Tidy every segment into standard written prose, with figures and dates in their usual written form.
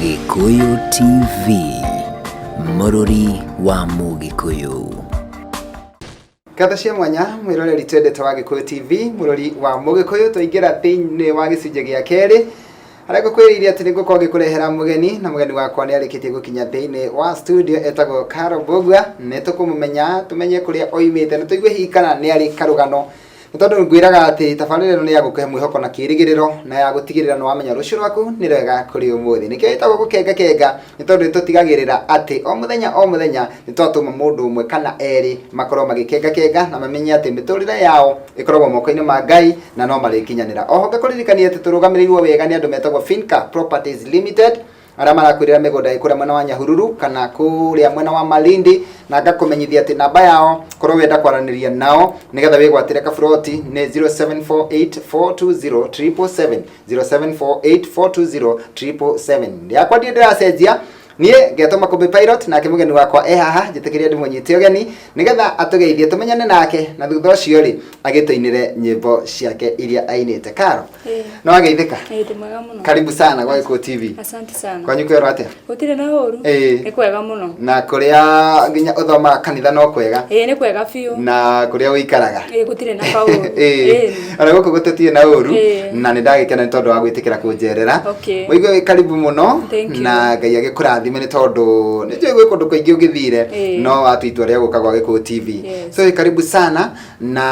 Gĩkũyũ TV, mũrũri wa Mũgĩkũyũ. Ngatho cia mwanya mwĩroreri twendete wa Gĩkũyũ TV, mũrori wa Mũgĩkũyũ, twaingĩra thĩinĩ wa gĩcunjĩ gĩa kerĩ harĩa ngũkwĩrĩire atĩ nĩngũkorwo ngĩkũrehera mũgeni, na mũgeni wakwa nĩ arĩkĩtie gũkinya thĩinĩ wa studio, etagwo Carol Mbũgua. Nĩ tũkũmũmenya, tũmenye kũrĩa oimĩte na tũigue hihi kana nĩ arĩ karũgano, nĩ tondũ ngwĩraga atĩ tabarĩra ĩno nĩ ya gũkũhe mwĩhoko na kĩĩrĩgĩrĩro na ya gũtigĩrĩra nĩ wamenya rũciũ rwaku nĩ rwega kũrĩ ũmũthĩ. Nĩkĩo ĩtagwo gũkenga kenga, nĩ tondũ nĩ tũtigagĩrĩra atĩ o mũthenya o mũthenya nĩ twatũma mũndũ ũmwe kana erĩ makorwo magĩkenga kenga na mamenye atĩ mĩtũrĩre yao ĩkoragwo moko-inĩ ma Ngai na no marĩkinyanĩra. Oho ngakũririkania atĩ tũrũgamĩrĩirwo wega nĩ andũ metagwo Finca Properties Limited, arĩa marakwĩrĩra mĩgũnda ĩ kũrĩa mwena wa Nyahururu kana kũrĩa mwena wa Malindi, na ngakũmenyithia atĩ namba yao korwo wenda kwaranĩria nao nĩgetha wĩgwatĩre kaburoti nĩ 0748420777, 0748420777. Yakwa ndiĩ ndĩracenjia, niĩ ngetwo Makũmbĩ Pilot, nake mũgeni wakwa e haha, njĩtĩkĩria ndĩmũnyite ũgeni nĩgetha atũgeithie tũmenyane nake, na thutha ũcio rĩ agĩtũinĩre nyĩmbo ciake iria ainĩte. Karo, no ageithĩka. Ĩĩ, ndĩ mwega mũno. Karibu sana gwa Gĩkũyũ TV. Asante sana. Kwanyu kwĩrwo atĩa? Gũtirĩ na ũru. Nĩ kwega mũno. Na kũrĩa nginya ũthomaga kanitha no kwega? Ĩĩ, nĩ kwega biũ. Na kũrĩa ũikaraga? Ĩĩ, gũtirĩ na kaũru. Ĩĩ. Ona gũkũ gũtũtirĩ na ũru. Na nĩ ndagĩkena nĩ tondũ wa gwĩtĩkĩra kũnjerera. Ũigue wĩ karibu mũno. Thank you. Na Ngai agĩkũrathime nĩ tondũ nĩ njũĩ gwĩ kũndũ kũingĩ ũgĩthire no watua itua rĩa gũka gwa Gĩkũyũ TV. So wĩ karibu sana, na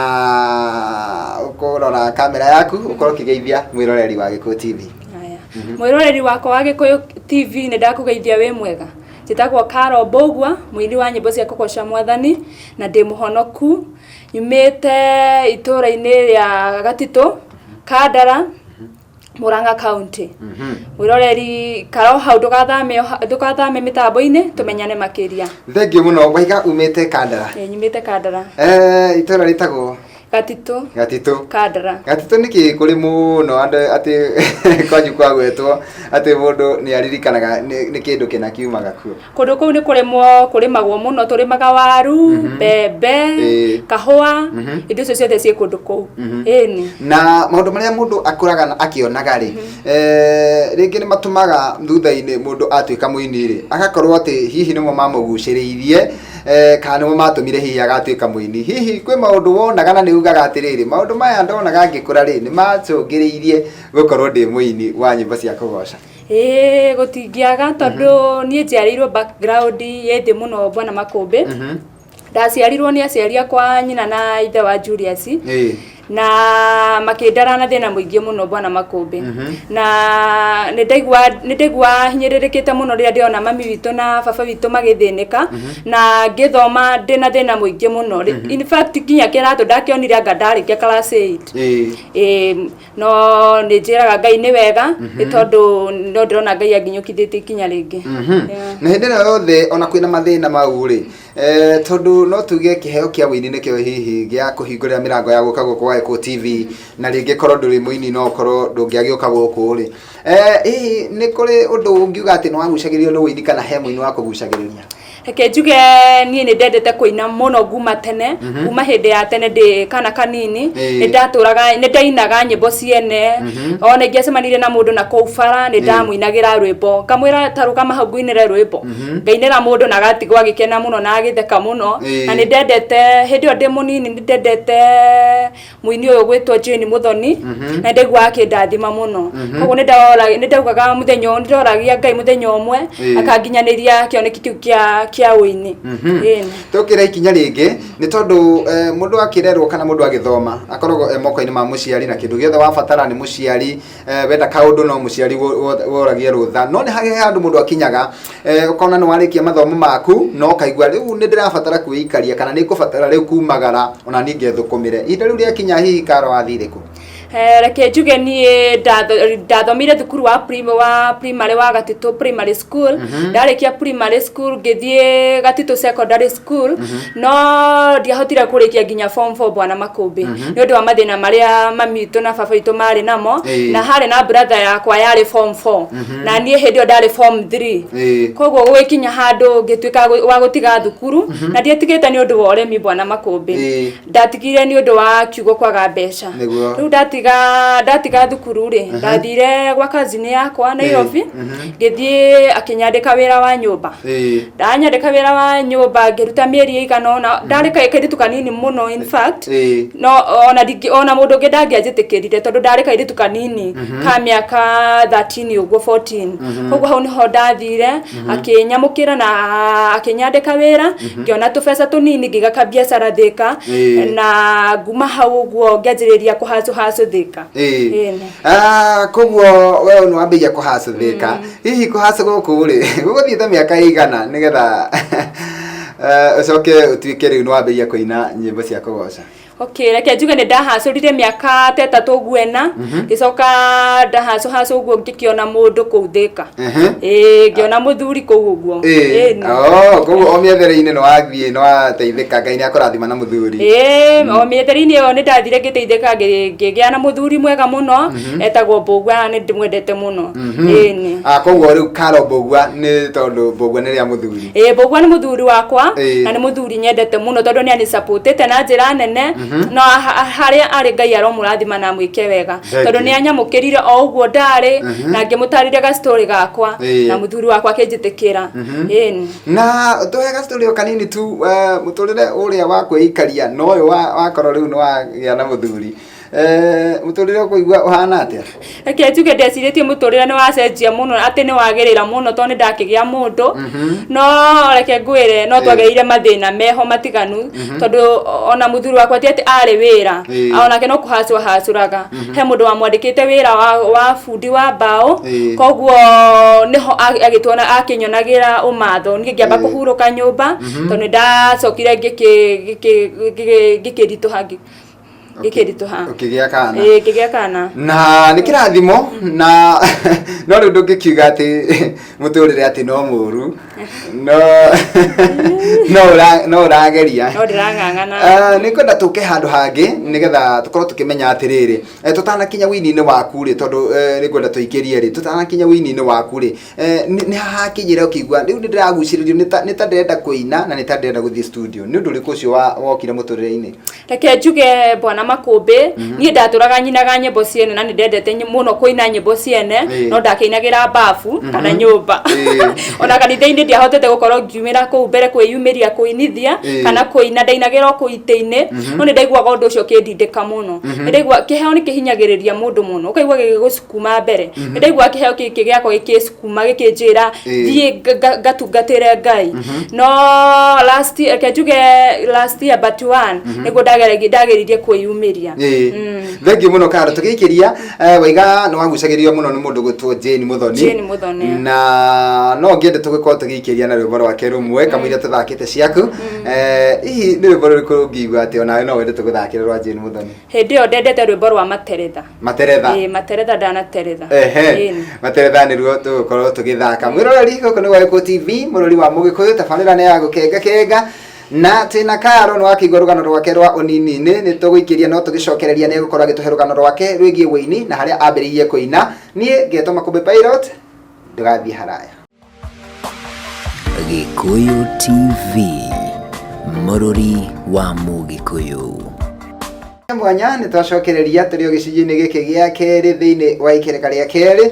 ũkũrora kamera yaku ũkorwo ũkĩgeithia mwĩroreri wa Gĩkũyũ TV. Haya. Mwĩroreri wakwa wa Gĩkũyũ TV, nĩ ndakũgeithia, wĩ mwega. Njĩtagwo Carol Mbũgua, mũini wa nyĩmbo cia kũgoca Mwathani, na ndĩ mũhonoku. Nyumĩte itũũra-inĩ rĩa Gatitũ, Kandara, Murang'a County. Mwĩroreri, karo hau, ndũgathame, ndũgathame mĩtambo-inĩ, tũmenyane makĩria. Thengiũ mũno. Waiga umĩte Kandara? Ĩĩ, nyumĩte Kandara. Itũra rĩtagwo? Gatitũ. Gatitũ. Kandara. Gatitũ nĩkĩ kũrĩ mũno andũ atĩ kwanyu kwagwetwo atĩ mũndũ nĩ aririkanaga nĩ kĩndũ kĩna kiumaga kuo? Kũndũ kũu nĩ kũrĩmwo, kũrĩmagwo mũno, tũrĩmaga waru, mbembe, kahũa, indo icio ciothe ciĩ kũndũ kũu, ĩni. Na maũndũ marĩa mũndũ akũraga na akĩonaga rĩ, rĩngĩ nĩ matũmaga thutha-inĩ mũndũ atuĩka mũini rĩ, agakorwo atĩ hihi nĩmo mamũgucĩrĩirie, kana nĩmo matũmire hihi agatuĩka mũini. Hihi kwĩ maũndũ wonaga na nĩ ugaga atĩrĩrĩ, maũndũ maya ndonaga ngĩkũra rĩ, nĩ macũngĩrĩirie gũkorwo ndĩ mũini wa nyĩmbo cia kũgoca? Ĩĩ, gũtingĩaga, tondũ niĩ njiarĩirwo background ĩ thĩ mũno, bwana Makũmbĩ. Ndaciarirwo nĩ aciari akwa, nyina na ithe wa Julius, na makĩndara na thĩna mũingĩ mũno, bwana Makũmbĩ. Na nĩ ndaigua hinyĩrĩrĩkĩte mũno rĩrĩa ndĩrona mami witũ na baba witũ magĩthĩnĩka, na ngĩthoma ndĩna thĩna mũingĩ mũno. In fact, nginya kĩratũ ndakĩonire anga ndarĩkia class 8. Ĩĩ, no nĩ njĩraga Ngai nĩ wega, nĩ tondũ no ndĩrona Ngai anginyũkithĩtie ikinya rĩngĩ. Yeah. Na hĩndĩ ĩno yothe ona kwĩna mathĩna mau rĩ, tondũ no tuge kĩheo kĩa ũini nĩkĩo hihi gĩa kũhingũrĩra mĩrango ya gũka gũkũ gwa Gĩkũyũ TV, na rĩngĩ korwo ndũrĩ mũini no ũkorwo ndũngĩagĩũka gũkũ rĩ, hihi nĩ kũrĩ ũndũ ũngiuga atĩ nĩ wagucagĩrĩrio nĩ ũini kana he mũini wa kũgucagĩrĩria? Reke njuge niĩ nĩ ndendete kũina mũno nguma tene, kuma hĩndĩ ya tene ndĩ kana kanini. Nĩ ndatũraga nĩ ndainaga nyĩmbo ciene. Ona ingĩacemanirie na mũndũ na kũu bara, nĩ ndamũinagĩra rwĩmbo, ngamwĩra, "Ta rũgama hau ngũinĩre rwĩmbo." Ngainĩra mũndũ na agatigwo agĩkena mũno na agĩtheka mũno. Na nĩ ndendete, hĩndĩ ĩyo ndĩ mũnini, nĩ ndendete mũini ũyũ gwĩtwo Jane Muthoni, na ndaiguaga akĩndathima mũno. Koguo nĩ ndaugaga mũthenya nĩ ndoragia Ngai mũthenya ũmwe akanginyanĩria kĩoneki kĩu kĩa ũini. Ĩni. Tũkĩra ikinya rĩngĩ, nĩ tondũ mũndũ akĩrerwo kana mũndũ agĩthoma akoragwo e moko-inĩ ma mũciari, na kĩndũ gĩothe wabatara nĩ mũciari, wenda kaũndũ no mũciari woragia rũtha. No nĩ harĩ handũ mũndũ akinyaga, ũkona nĩ warĩkia mathomo maku no ũkaigua rĩu nĩ ndĩrabatara kwĩikaria kana nĩ ngũbatara rĩu kumagara ona niĩ ngethũkũmĩre. Ihinda rĩu rĩakinya, hihi Karo wathire kũ? Reke njuge niĩ ndathomire thukuru wa primary wa Gatitũ Primary School. Ndarĩkia primary school, ngĩthiĩ Gatitũ Secondary School, no ndiahotire kũrĩkia nginya form 4, bwana Makũmbĩ, nĩ ũndũ wa mathĩna marĩa mami witũ na baba witũ marĩ namo. Na harĩ na brother yakwa yarĩ form 4, na niĩ hĩndĩ ĩyo ndarĩ form 3. Koguo gũgĩkinya handũ ngĩtuĩka wa gũtiga thukuru, na ndietigĩte nĩ ũndũ wa ũremi, bwana Makũmbĩ. Ndatigire nĩ ũndũ wa kiugo kwaga mbeca. Rĩu ndatiga. Ndatiga thukuru rĩ, ndathire gwa cousin yakwa Nairobi, ngĩthiĩ akĩnyandĩka wĩra wa nyũmba. Ndanyandĩka wĩra wa nyũmba, ngĩruta mĩeri ĩigana ũna. Ndarĩ kairĩtu kanini mũno, in fact. No ona ndingĩ, ona mũndũ ũngĩ ndangĩanjĩtĩkĩrire, tondũ ndarĩ kairĩtu kanini ka mĩaka 13 ũguo, 14. Koguo hau nĩho ndathire, akĩnyamũkĩra na akĩnyandĩka wĩra, ngĩona tũbeca tũnini, ngĩiga kabiacara Thĩka. Na nguma hau ũguo ngĩanjĩrĩria kũhacũ hacũ Thĩka. Ĩĩ. Ah, koguo we nĩ wambĩrĩria kũhacũ Thĩka. Hihi kũhacũ gũkũ rĩ, gũgũthiĩte mĩaka ĩigana nĩgetha ũcoke ũtuĩke rĩu nĩ wambĩrĩria kũina nyĩmbo cia kũgoca? Okay, reke njuge nĩ ndahacũrire mĩaka ta 3 ũguo 4, ngĩcoka ndahacũ hacũ ũguo, ngĩkĩona mũndũ kũu Thĩka. Ĩĩ, ngĩona mũthuri kũu ũguo. Ĩĩ. Oh, koguo o mĩethere-inĩ nĩ wathiĩ nĩ wateithĩka, Ngai nĩ akũrathima na mũthuri. Ĩĩ, o mĩethere-inĩ ĩyo nĩ ndathire ngĩteithĩka, ngĩgĩa na mũthuri mwega mũno etagwo Mbũgua, na nĩ ndĩmwendete mũno. Ĩĩ nĩ. Ah, koguo rĩu Karo Mbũgua nĩ tondũ Mbũgua nĩ rĩa mũthuri. Ĩĩ, Mbũgua nĩ mũthuri wakwa. Na nĩ mũthuri nyendete mũno, tondũ nĩ anisapotĩte na njĩra nene. No harĩa arĩ, Ngai aromũrathima na amwĩke wega. Thank Tondũ you. nĩ anyamũkĩrire o ũguo ndarĩ, na ngĩmũtarĩria gastory gakwa, na mũthuri wakwa akĩnjĩtĩkĩra. Ĩĩ. Na tũhe gastory o kanini tu, mũtũrĩre ũrĩa wa kwĩikaria na ũyũ wakorwo rĩu nĩ wagĩa na mũthuri. Mũtũrĩre ũkũigua ũhana atĩa? Reke njuge ndecirĩtie mũtũrĩre nĩ wacenjia mũno, atĩ nĩ wagĩrĩra mũno, tondũ nĩ ndakĩgĩa mũndũ. No reke ngwĩre, no twagereire mathĩna meho matiganu, tondũ ona mũthuri wakwa ti atĩ arĩ wĩra. Onake no kũhacwo hacũraga. He mũndũ wamwandĩkĩte wĩra wa bundi wa mbaũ. Koguo nĩho agĩtuona akĩnyonagĩra ũmatho. Niĩ ngĩamba kũhurũka nyũmba, tondũ nĩ ndacokire ngĩkĩritũha, ngĩkĩritũha. Ũkĩgĩa kana. Ĩĩ, ngĩgĩa kana. Na nĩ kĩrathimo, na no rĩu ndũngĩkiuga atĩ mũtũrĩre atĩ no mũru, no ũrageria. No ndĩrang'ang'ana. Ah, nĩ ngwenda tũke handũ hangĩ nĩgetha tũkorwo tũkĩmenya atĩrĩrĩ, tũtanakinya wĩini-inĩ waku rĩ, tondũ nĩ ngwenda tũikĩrie rĩ, tũtanakinya wĩini-inĩ waku rĩ, nĩ hakinyire ũkĩigua rĩu nĩ ndĩragucĩrĩrio, nĩ ta ndĩrenda kũina na nĩ ta ndĩrenda gũthiĩ studio? Nĩ ũndũ ũrĩkũ ũcio wokire mũtũrĩre-inĩ? Reke njuge, bwana Makũmbĩ, niĩ ndatũraga nyinaga nyĩmbo ciene, na nĩ ndendete mũno kũina nyĩmbo ciene. No ndakĩinagĩra bafu kana nyũmba. Ona kanitha-inĩ ndiahotete gũkorwo ngiumĩra kũu mbere kwĩyumĩria kũinithia kana kũina. Ndainagĩra o kũu itĩ-inĩ, no nĩ ndaiguaga ũndũ ũcio ũkĩndindĩka mũno. Nĩ ndaigua kĩheo nĩ kĩhinyagĩrĩria mũndũ mũno, ũkaigua gĩgĩgũcukuma mbere. Nĩ ndaigua kĩheo gĩkĩ gĩakwa gĩkĩcukuma, gĩkĩnjĩra thiĩ ngatungatĩre Ngai. No last year, reke njuge last year but one, nĩguo ndageririe kwĩyumĩria. Thengiũ mũno, Karo. Tũgĩikĩria, waiga nĩ wagucagĩrĩrio mũno nĩ mũndũ gwĩtwo Jane Muthoni. Jane Muthoni. Na no ngĩende tũgĩkorwo tũgĩikĩria na rwĩmbo rwake rũmwe kamũira tũthakĩte ciaku. Hihi nĩ rwĩmbo rũrĩkũ rũngĩigua atĩ onawe no wende tũgũthakĩre rwa Jane Muthoni? Hĩndĩ ĩyo ndendete rwĩmbo rwa Materetha. Materetha. Ĩĩ, Materetha ndanateretha. Ehe. Ĩĩ. Materetha nĩruo tũgũkorwo tũgĩthaka. Mwĩroreri, gũkũ nĩ gwa Gĩkũyũ TV, mũrori wa Mũgĩkũyũ, tabarĩra nĩ ya Gũkenga Kenga, na twĩna Karo. Nĩ wakĩigua rũgano rwake rwa ũnini-inĩ. Nĩ tũgũikĩria, no tũgĩcokereria nĩ egũkorwo agĩtũhe rũgano rwake rwĩgiĩ wũini na harĩa ambĩrĩirie kũina. Niĩ ngetwo Makũmbĩ Pilot, ndũgathiĩ haraya. Gĩkũyũ TV, mũrũri wa Mũgĩkũyũ. Mwanya nĩ twacokereria tũrĩ o gĩcunjĩ-inĩ gĩkĩ gĩa kerĩ thĩinĩ wa ikereka rĩa kerĩ,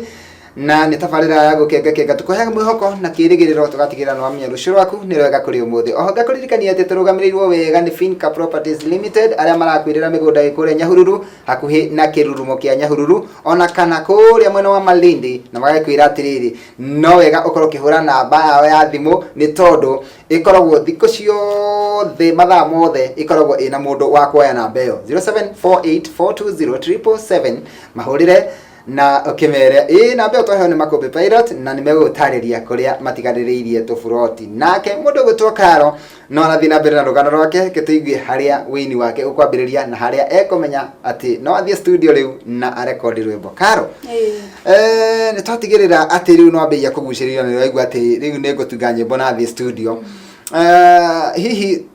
na nĩ tabarĩra ya Gũkenga Kenga. Tũkũheaga mwĩhoko na kĩrĩgĩrĩro, tũgatigĩrĩra nĩ wamenya rũciũ rwaku nĩ rwega kũrĩ ũmũthĩ. Oho ngakũririkania atĩ tũrũgamĩrĩirwo wega nĩ Finca Properties Limited, arĩa marakwĩrĩra mĩgũnda ĩ kũrĩa Nyahururu, hakuhĩ na kĩrurumo kĩa Nyahururu, ona kana kũrĩa mwena wa Malindi, na magagĩkwĩra atĩrĩrĩ, no wega ũkorwo ũkĩhũra namba yao ya thimũ, nĩ tondũ ĩkoragwo thikũ ciothe, mathaa mothe ĩkoragwo ĩna mũndũ wa kuoya namba ĩyo, 0748420777. Mahũrĩre na ũkĩmere ĩĩ namba ĩyo twaheo nĩ Makũmbĩ Pilot, na nĩ megũgũtarĩria kũrĩa matigarĩrĩirie tũburoti. Nake mũndũ ũgwĩtwo Karo no arathiĩ na mbere na rũgano rwake. Reke tũigue harĩa wĩini wake ũkwambĩrĩria na harĩa ekũmenya atĩ no athiĩ studio rĩu na arekondi rwĩmbo. Karo, nĩ twatigĩrĩra atĩ rĩu no ambĩrĩria kũgucĩrĩrio na nĩwaigua atĩ rĩu nĩ ngũtunga nyĩmbo na athiĩ studio. Hihi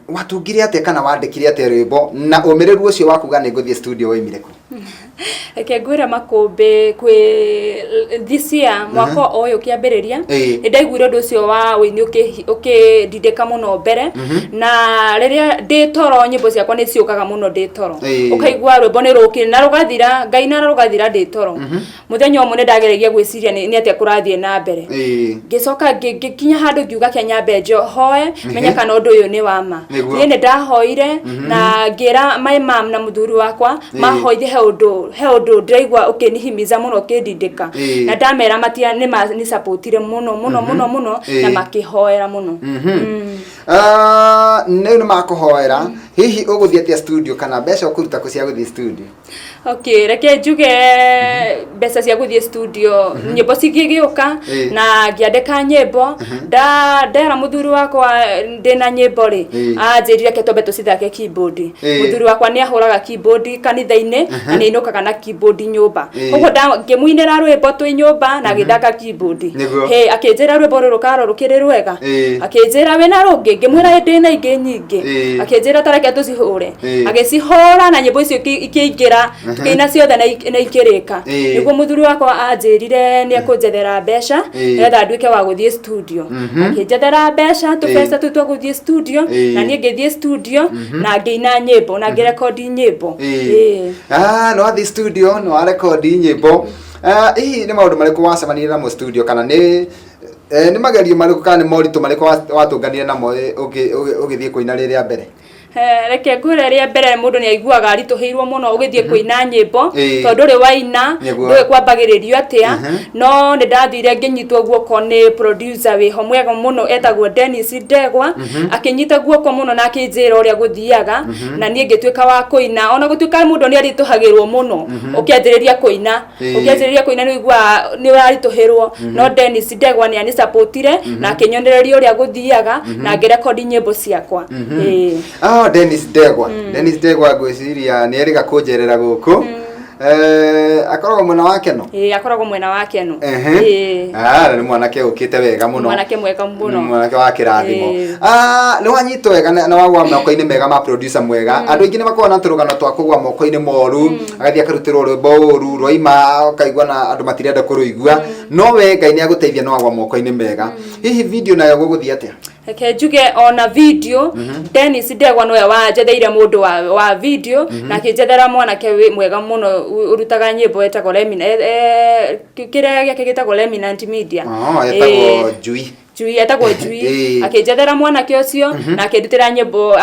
watungire atĩa kana wandĩkire atĩa rwĩmbo, na ũmĩrĩru ũcio wa kuga nĩ ngũthiĩ studio woimire kũ? Reke ngwĩre Makũmbĩ, kwĩ this year, mwaka o ũyũ ũkĩambĩrĩria, nĩ ndaiguire ũndũ ũcio wa ũini ũkĩndindĩka mũno mbere, na rĩrĩa ndĩ toro nyĩmbo ciakwa nĩ ciũkaga mũno ndĩ toro. Ũkaigua rwĩmbo nĩ rũkire na rũgathira, ngaina na rũgathira ndĩ toro. Mũthenya ũmwe nĩ ndageragia gwĩciria nĩ atĩa kũrathiĩ na mbere. Ngĩcoka ngĩkinya handũ ngiuga ke nyambe hoe menye kana ũndũ ũyũ nĩ wa ma. Niĩ nĩ ndahoire na ngĩra my mom na mũthuri wakwa mahoithie, he ũndũ ndĩraigua ũkĩnihimiza mũno, ũkĩndindĩka. Na ndamera matia nĩ ma nĩ supportire mũno mũno mũno mũno na makĩhoera mũno. Ah, rĩu nĩ makũhoera, hihi ũgũthiĩ atĩa studio kana mbeca ũkũruta kũ cia gũthiĩ studio? Okay, reke njuge mbeca cia gũthiĩ studio, nyĩmbo cigĩgĩũka na ngĩandĩka nyĩmbo. Ndera mũthuri wakwa ndĩna nyĩmbo rĩ, anjĩrire reke twambe tũcithake keyboard. Mũthuri wakwa nĩ ahũraga keyboard kanitha-inĩ na nĩ ainũkaga na keyboard nyũmba. Koguo ngĩmũinĩra rwĩmbo twĩ nyũmba na agĩthaka keyboard. He akĩnjĩra rwĩmbo rũrũ karo rũkĩrĩ rwega. Akĩnjĩra wĩna rũngĩ, ngĩmwĩra ndĩna ingĩ nyingĩ. Akĩnjĩra tareke tũcihũre. Agĩcihũra na nyĩmbo icio ikĩingĩra, tukĩina ciothe na ikĩrĩka. Nĩguo mũthuri wakwa anjĩrire nĩ ekũnjethera mbeca nĩgetha nduĩke wa gũthiĩ studio. Akĩnjethera mbeca, tũbeca tũu twa gũthiĩ studio, na niĩ ngĩthiĩ studio na ngĩina nyĩmbo na ngĩrekondi nyĩmbo. Ah, nĩ wathiĩ studio, nĩ warekondi nyĩmbo. Ah, hihi nĩ maũndũ marĩkũ wacemanirie namo studio, kana nĩ magerio marĩkũ kana nĩ moritũ marĩkũ watũnganire namo ũgĩthiĩ kũina rĩrĩa mbere? Reke ngwĩre, rĩa mbere mũndũ nĩ aiguaga aritũhĩirwo mũno ũgĩthiĩ kũina nyĩmbo, tondũ ndũrĩ waina, ndũĩ kwambagĩrĩrio atĩa. No nĩ ndathire ngĩnyitwo guoko nĩ producer wĩho mwega mũno etagwo Dennis Ndegwa. Akĩnyita guoko mũno na akĩnjĩra ũrĩa gũthiaga, na niĩ ngĩtuĩka wa kũina, ona gũtuĩka mũndũ nĩ aritũhagĩrwo mũno ũkĩanjĩrĩria kũina. Ũkĩanjĩrĩria kũina nĩ ũiguaga nĩ ũraritũhĩrwo, no Dennis Ndegwa nĩ anisapotire na akĩnyonereria ũrĩa gũthiaga na ngĩrekondi nyĩmbo ciakwa. Ah, Dennis Ndegwa. Dennis Ndegwa ngwĩciria nĩ erĩga kũnjerera gũkũ. Akoragwo mwena wa Keno. Ĩĩ, akoragwo mwena wa Keno. Ah, na nĩ mwanake ũkĩte wega mũno. Mwanake mwega mũno. Mwanake wa kĩrathimo. Ah, nĩ wanyitwo wega na wagwa moko-inĩ mega ma producer mwega. Andũ aingĩ nĩ makoragwo na tũrũgano twa kũgwa moko-inĩ moru, agathiĩ akarutĩrwo rwĩmbo ũru, rwaima ũkaigua na andũ matirenda kũrũigua. No we Ngai nĩ agũteithia no wagwa moko-inĩ mega. Hihi video nayo gũgũthiĩ atĩa? Reke njuge ona video, Dennis Ndegwa nĩwe wanjetheire mũndũ wa video na akĩnjethera mwanake wĩ mwega mũno ũrutaga nyĩmbo etagwo Lemina, kĩrĩa gĩake gĩtagwo Leminant Media. Oh, etagwo Njui. Njui, etagwo Njui. Akĩnjethera mwanake ũcio na akĩndutĩra nyĩmbo,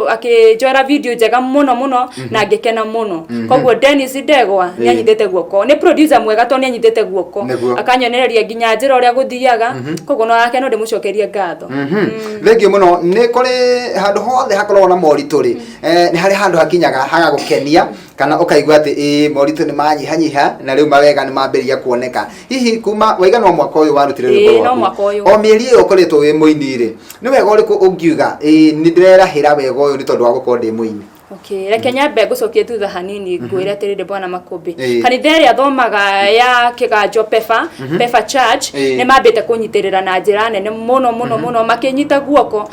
akĩnjoera video njega mũno mũno na ngĩkena mũno. Koguo Dennis Ndegwa nĩ anyitĩte guoko, nĩ producer mwega tondũ nĩ anyitĩte guoko, akanyonereria nginya njĩra ũrĩa gũthiaga. Koguo no yake no ndĩmũcokerie ngatho. Thengiũ mũno. Nĩ kũrĩ handũ hothe hakoragwo na moritũ rĩ, nĩ harĩ handũ hakinyaga hagagũkenia kana ũkaigua atĩ ĩĩ, moritũ nĩ manyihanyiha na rĩu mawega nĩ mambĩrĩria kuoneka. Hihi kuma waiganwo mwaka ũyũ warutire rwĩmbo Ĩĩ, no rwaku, mwaka ũyũ. O mĩeri ĩyo ũkoretwo wĩ mũini rĩ, nĩ wega ũrĩkũ ũngiuga ĩĩ, nĩ ndĩrerahĩra wega ũyũ nĩ tondũ wa gũkorwo ndĩ mũini? Okay, reke nyambe ngũcokie thutha hanini ngwĩre atĩrĩrĩ, bwana Makũmbĩ, kanitha ĩrĩa thomaga ya Kĩganjo Pefa, Pefa Church, nĩ mambĩte kũnyitĩrĩra na njĩra nene mũno mũno mũno, makĩnyita guoko.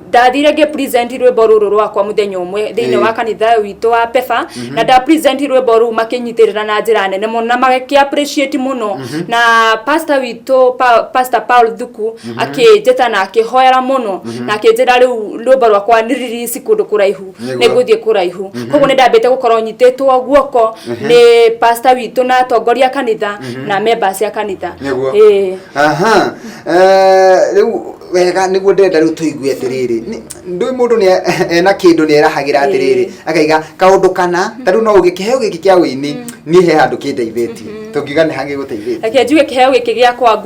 Ndathire ngĩ present rwĩmbo rũrũ rwakwa mũthenya ũmwe thĩinĩ wa kanitha witũ wa Pefa, na nda present rwĩmbo rũu makĩnyitĩrĩra na njĩra nene mũno na magĩkĩ appreciate mũno, na pastor witũ Pastor Paul Thuku akĩnjĩta na akĩhoera mũno na akĩnjĩra rĩu rwĩmbo rwakwa nĩ release kũndũ kũraihu, nĩ ngũthiĩ kũraihu. Koguo nĩ ndambĩte gũkorwo nyitĩtwo guoko nĩ pastor witũ na atongoria a kanitha na members a kanitha. Aha. Rĩu wega nĩguo ndĩrenda rĩu tũigue atĩrĩrĩ, ndũĩ mũndũ nĩ ena kĩndũ nĩ erahagĩra atĩrĩrĩ, akaiga kaũndũ kana ta rĩu no uge kĩheo gĩkĩ kĩa ũini niĩ he handũ kĩndeithĩtie, tũngiuga nĩ hangĩgũteithĩtie? Reke njuge kĩheo gĩkĩ gĩakwa,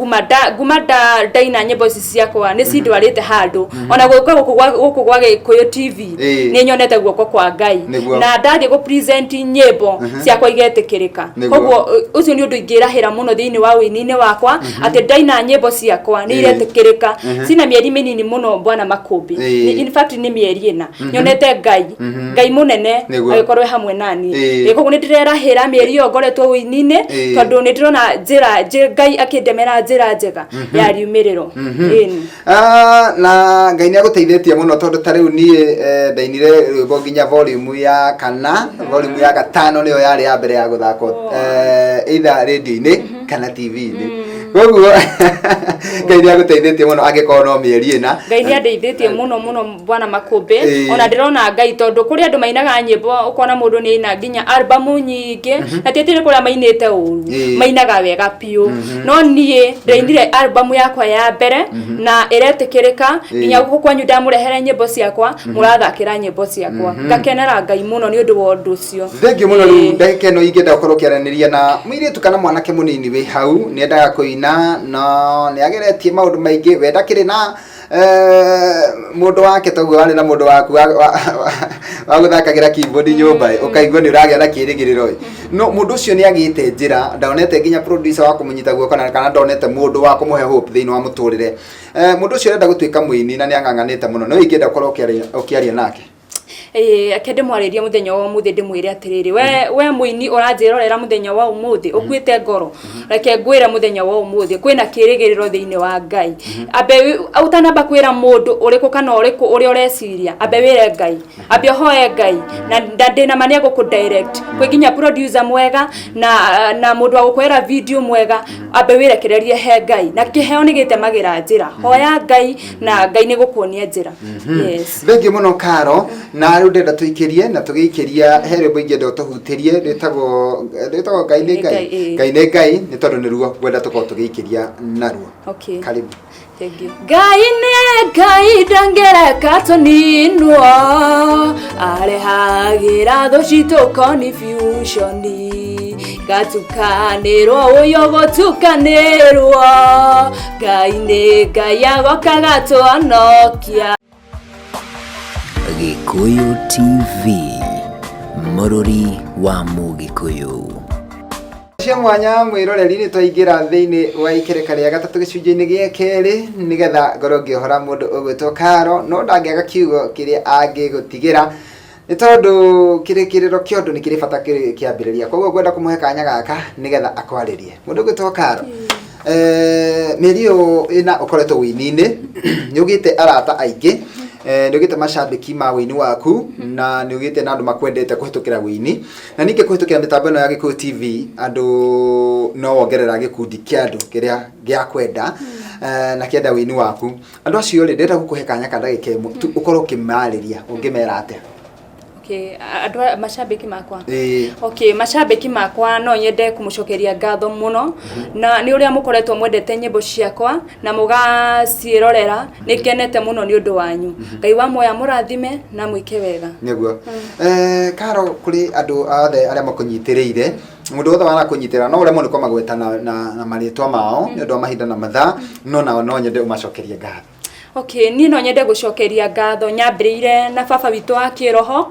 nguma nda ndaina nyĩmbo ici ciakwa nĩ cindwarĩte handũ, ona gũka gũkũ gwa Gĩkũyũ TV. Nĩ nyonete guoko kwa Ngai na ndathiĩ gũ present nyĩmbo ciakwa igetĩkĩrĩka. Koguo ũcio nĩ ũndũ ingĩrahĩra mũno thĩinĩ wa ũini-inĩ wakwa, atĩ ndaina nyĩmbo ciakwa nĩ iretĩkĩrĩka. Cina mĩeri mĩnini mũno, bwana Makũmbĩ. In fact nĩ mĩeri 4 nyonete Ngai, Ngai mũnene agĩkorwo e hamwe nani. Koguo nĩ ndĩrerahĩra mĩeri ĩyo ngoretwo ũini-inĩ, tondũ nĩ ndĩrona njĩra Ngai akĩndemera njĩra njega ya riumĩrĩro. Ĩni. Na Ngai nĩ agũteithĩtie mũno, tondũ ta rĩu niĩ ndainire rwĩmbo nginya volume ya kana, volume ya gatano nĩyo yarĩ ya mbere ya gũthakwo either radio-inĩ kana TV-inĩ. Koguo Ngai nĩ agũteithĩtie mũno angĩkorwo no mĩeri 4. Ngai nĩ andeithĩtie mũno mũno, bwana Makũmbĩ. Ona ndĩrona Ngai, tondũ kũrĩ andũ mainaga nyĩmbo, ũkona mũndũ nĩ aina nginya albamu nyingĩ, na ti atĩ nĩ kũrĩa mainĩte ũru, mainaga wega biũ, no niĩ ndainire albamu yakwa ya mbere na ĩretĩkĩrĩka nginya gũkũ kwanyu. Ndamũrehere nyĩmbo ciakwa, mũrathakĩra nyĩmbo ciakwa, ngakenera Ngai mũno nĩ ũndũ wa ũndũ ũcio. Thengiũ mũno. Rĩu ndagĩka ĩno ingĩenda gũkorwo ũkĩaranĩria na mũirĩtu kana mwanake mũnini wĩ hau, nĩ endaga kũina no nĩ ageretie maũndũ maingĩ, we ndakĩrĩ na mũndũ wake toguo warĩ na mũndũ waku wa gũthakagĩra keyboard nyũmba ĩ, ũkaigua nĩ ũragĩa na kĩrĩgĩrĩro ĩ. No mũndũ ũcio nĩ agĩte njĩra, ndonete nginya producer wa kũmũnyita guoko na kana ndonete mũndũ wa kũmũhe hope thĩinĩ wa mũtũrĩre. Mũndũ ũcio arenda gũtuĩka mũini na nĩ ang'ang'anĩte mũno, no ingĩenda ũkorwo ũkĩaria nake. Ĩĩ, reke ndĩmwarĩrie mũthenya wa ũmũthĩ, ndĩmwĩre atĩrĩrĩ, we mũini ũranjĩrorera mũthenya wa ũmũthĩ ũkuĩte ngoro, reke ngwĩre mũthenya wa ũmũthĩ kwĩna kĩrĩgĩrĩro thĩinĩ wa Ngai. Ambe ũtanamba kwĩra mũndũ ũrĩkũ kana ũrĩkũ ũrĩa ũreciria, ambe wĩre Ngai, ambe ũhoe Ngai, na ndĩna ma nĩ egũkũ direct kwĩ nginya producer mwega na mũndũ wa gũkwĩra video mwega. Ambe wĩrekererie he Ngai, na kĩheo nĩ gĩtemagĩra njĩra. Hoya Ngai na Ngai nĩ gũkuonia njĩra. Yes. Thengiũ mũno, Karo. Na rĩu ndĩrenda tũikĩrie na tũgĩikĩria he rwĩmbo ingĩenda ũtũhutĩrie, rwĩtagwo Ngai nĩ Ngai. Ngai. Ngai nĩ Ngai, nĩ tondũ nĩruo ngwenda tũkorwo tũgĩikĩria naruo. Okay. Karibu. Thank you. Ngai nĩ Ngai, ndangĩreka tũninwo, arehagĩra thũ citũ confusion, gatukanĩrwo ũyũ gũtukanĩrwo. Ngai nĩ Ngai, agoka gatũhonokia. Gĩkũyũ TV, mũrũri wa Mũgĩkũyũ. Cia mwanya mwĩroreri, nĩ twaingĩra thĩinĩ wa ikereka rĩa gatatũ gĩcunjĩ-inĩ gĩa kerĩ, nĩgetha ngorwo ngĩohora mũndũ ũgwĩtwo Karo, no ndangĩaga kiugo kĩrĩa angĩgũtigĩra, nĩ tondũ kĩrĩkĩrĩro kĩa ũndũ nĩ kĩrĩ bata kĩrĩ kĩambĩrĩria. Koguo ngwenda kũmũhe kanya gaka nĩgetha akwarĩrie. Mũndũ ũgwĩtwo Karo, mĩeri ĩyo 4 ũkoretwo wĩini-inĩ, nĩ ũgĩte arata aingĩ, nĩ ũgĩte macambĩki ma wĩini waku, na nĩ ũgĩte na andũ makwendete kũhĩtũkĩra wĩini, na ningĩ kũhĩtũkĩra mĩtambo ĩno ya Gĩkũyũ TV, andũ no wongerera gĩkundi kĩa andũ kĩrĩa gĩa kwenda na kĩenda wĩini waku. Andũ acio rĩ, ndĩrenda gũkũhe kanya ka ndagĩka 1 tu ũkorwo ũkĩmarĩria. Ũngĩmera atĩa? Okay, andũ a macambĩki makwa. Okay, macambĩki makwa, no nyende kũmũcokeria ngatho mũno na nĩ ũrĩa mũkoretwo mwendete nyĩmbo ciakwa na mũgaciĩrorera. Nĩ ngenete mũno nĩ ũndũ wanyu. Ngai wa moya mũrathime na mwĩke wega. Nĩguo. Karo, kũrĩ andũ othe arĩa makũnyitĩrĩire, mũndũ wothe warakũnyitĩrĩra, no ũremwo nĩ kũmagweta na marĩtwa mao nĩ ũndũ wa mahinda na mathaa, no nao no nyende ũmacokerie ngatho. Okay, niĩ no nyende gũcokeria ngatho nyambĩrĩire na baba witũ wa kĩroho,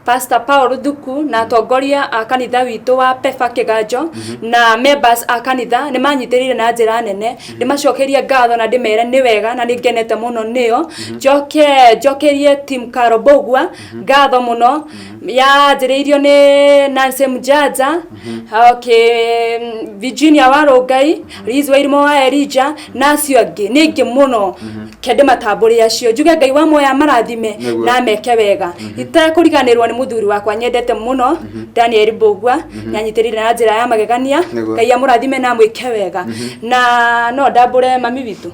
Pastor Paul Thuku, na atongoria a kanitha witũ wa Pefa Kĩganjo, na members a kanitha nĩ manyitĩrĩire na njĩra nene. Ndĩmacokerie ngatho na ndĩmere nĩ wega na nĩ ngenete mũno nĩo. Njoke njokerie team Karo Mbũgua ngatho mũno, yanjĩrĩirio nĩ Nancy Mjanja, okay, Virginia Warũngai, Liz Wairimo wa Elijah, na acio angĩ nĩ aingĩ mũno. Ke ndĩmatambũre acio, njuge Ngai wa moya marathime na meke wega. Itekũriganĩrwo nĩ mũthuri wakwa nyendete mũno, Daniel Mbũgua, nĩanyitĩrĩire na njĩra ya magegania. Ngai amũrathime na amwĩke wega. Na no ndambũre mami witũ.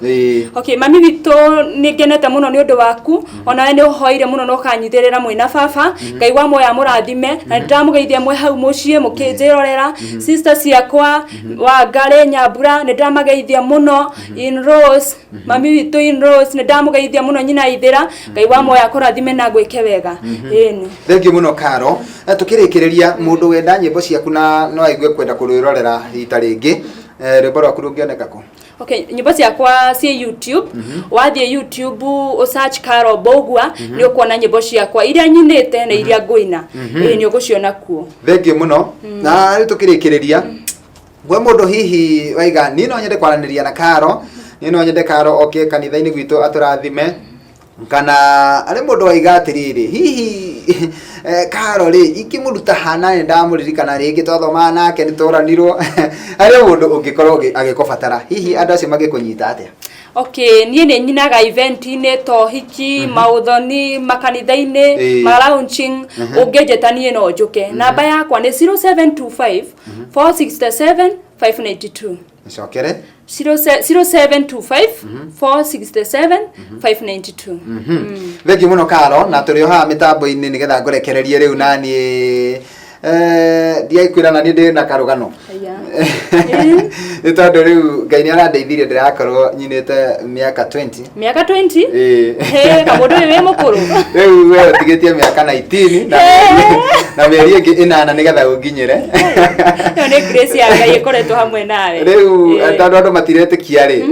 Okay, mami witũ, nĩ ngenete mũno nĩ ũndũ waku. Onawe nĩ ũhoire mũno na ũkanyitĩrĩra mwĩna baba. Ngai wa moya amũrathime, na nĩndamũgeithia mwĩ hau mũciĩ mũkĩnjĩrorera. Sister ciakwa, Wangarĩ, Nyambura, nĩ ndamageithia mũno. In Rose, mami witũ in Rose, nĩ ndamũgeithia mũno. Nyina Ithĩra, Ngai wa moya akũrathime na ngwĩke wega. Ĩni. Thengiũ mũno, Karo. Tũkĩrĩkĩrĩria, mũndũ wenda nyĩmbo ciaku na no aigue kwenda kũrwĩrorera rita rĩngĩ, rwĩmbo rwaku rũngĩoneka kũ? Okay, nyĩmbo ciakwa ciĩ YouTube. Wathiĩ YouTube ũsearch Carol Mbũgua, nĩ ũkuona nyĩmbo ciakwa iria nyinĩte na iria ngũina. Ĩĩ, nĩ ũgũciona kuo. Thengiũ mũno. Na rĩu tũkĩrĩkĩrĩria, gwe mũndũ hihi waiga niĩ no nyende kwaranĩria na Karo, niĩ no nyende Karo oke kanitha-inĩ gwitũ atũrathime. Kana arĩ mũndũ waiga atĩrĩrĩ, hihi Karo rĩ, ingĩmũruta hana nĩ ndamũririkana rĩngĩ twathomaga nake nĩ tworanirwo. Harĩ mũndũ ũngĩkorwo agĩkũbatara, hihi andũ acio mangĩkũnyita atĩa? Okay, niĩ nĩ nyinaga event-inĩ ta ũhiki, maũthoni, makanitha-inĩ, ma launching, ũngĩnjĩta niĩ no njũke. Namba yakwa nĩ 0725 467 592. Nicokere. 0725 467 592. Thengiũ mũno Karo, na tũrĩ o haha mĩtambo-inĩ nĩgetha ngũrekererie rĩu naniĩ ndiakwĩra na niĩ ndĩ na karũgano. Aya. Nĩ tondũ rĩu Ngai nĩ arandeithirie, ndĩrakorwo nyinĩte mĩaka 20. Mĩaka 20? Ĩĩ. Hĩ, kamũndũ ũyũ wĩ mũkũrũ. Rĩu we ũtigĩtie mĩaka 19 na mĩeri ĩngĩ 8 nĩgetha ũnginyĩre. Ĩyo nĩ grace ya Ngai ĩkoretwo hamwe nawe. Rĩu Ĩĩ. tondũ andũ matiretĩkia rĩ,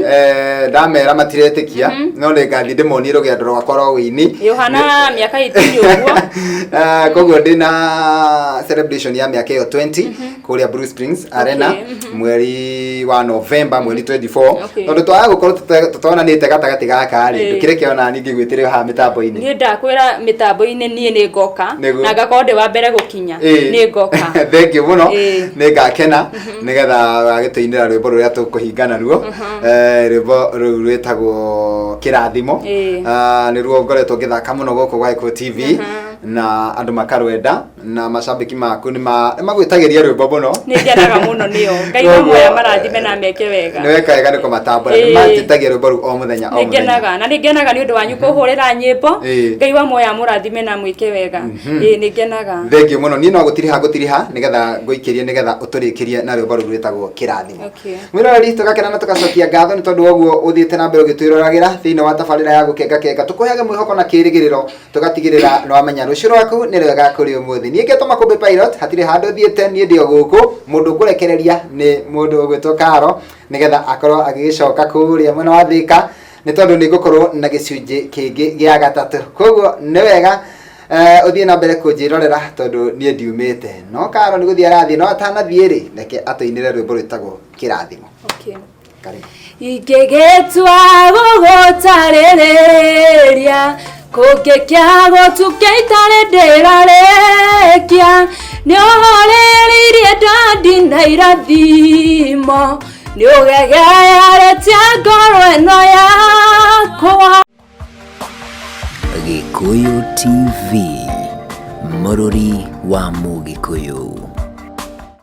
ndamera matiretĩkia, no nĩ ngathiĩ ndĩmonie rũgendo rwakwa rwa ũini. Ĩ, ũhana mĩaka 18 ũguo. Koguo ndĩna celebration ya mĩaka ĩyo 20 kũrĩa Blue Springs Arena mweri wa November, mweri 24. Tondũ twaga gũkorwo tũtonanĩte gatagatĩ gaka rĩ, ndũkĩreke ona niĩ ngĩgwĩtĩre haha mĩtambo-inĩ. Niĩ ndakwĩra mĩtambo-inĩ niĩ nĩ ngoka. Na ngakorwo ndĩ wa mbere gũkinya. Nĩ ngoka. Thengiũ mũno. Nĩ ngakena nĩgetha wagĩtũinĩra rwĩmbo rũrĩa tũkũhinga naruo. Rwĩmbo rũu rwĩtagwo Kĩrathimo. Nĩruo ngoretwo ngĩthaka mũno gũkũ gwa Gĩkũyũ TV na andũ makarwenda, na macambĩki maku nĩ magwĩtagĩria rwĩmbo mũno. Nĩ ngenaga mũno nĩo. Ngai Koguo, wa muoya marathime na meke wega. Nĩ weka wega nĩ kũmatambũra. Nĩ manjĩtagia rwĩmbo rũu o mũthenya o Nĩ mũthenya. ngenaga na nĩ ngenaga nĩ ũndũ wanyu kũhũrĩra nyĩmbo. Ngai wa muoya mũrathime na mwĩke wega. Ĩĩ, nĩ ngenaga. Thengiũ mũno. Niĩ no gũtiriha ngũtiriha nĩgetha ngũikĩrie nĩgetha ũtũrĩkĩrie na rwĩmbo rũu rwĩtagwo Kĩrathimo. Mwĩroreri, tũgakena na tũgacokia ngatho nĩ tondũ wa ũguo ũthiĩte na mbere ũgĩtwĩroragĩra thĩinĩ wa tabarĩra ya Gũkenga Kenga. Tũkũheage mwĩhoko na kĩrĩgĩrĩro, tũgatigĩrĩra nĩ wamenya rũciũ rwaku nĩ rwega kũrĩ ũmũthĩ. Niĩ ngetwo Makũmbĩ Pilot, hatirĩ handũ thiĩte, niĩ ndĩ o gũkũ. Mũndũ ngũrekereria nĩ mũndũ ũgwĩtwo Karo nĩgetha akorwo agĩgĩcoka kũrĩa mwena wa Thĩka, nĩ tondũ nĩ ngũkorwo na gĩcunjĩ kĩngĩ gĩa gatatũ. Koguo nĩ wega ũthiĩ na mbere kũnjĩrorera tondũ niĩ ndiumĩte. No Karo nĩ gũthiĩ arathiĩ, no atanathiĩ rĩ, reke atũinĩre rwĩmbo rwĩtagwo Kĩrathimo. Karibu. Ingĩgĩtua gũgũtarĩrĩria kũngĩkĩaga ũtukĩ itarĩ ndĩrarĩkia, nĩ ũhorĩrĩirie ndandi na irathimo, nĩ ũgegearĩtie ngoro ĩno yakwa. Gĩkũyũ TV, mũrũri wa Mũgĩkũyũ.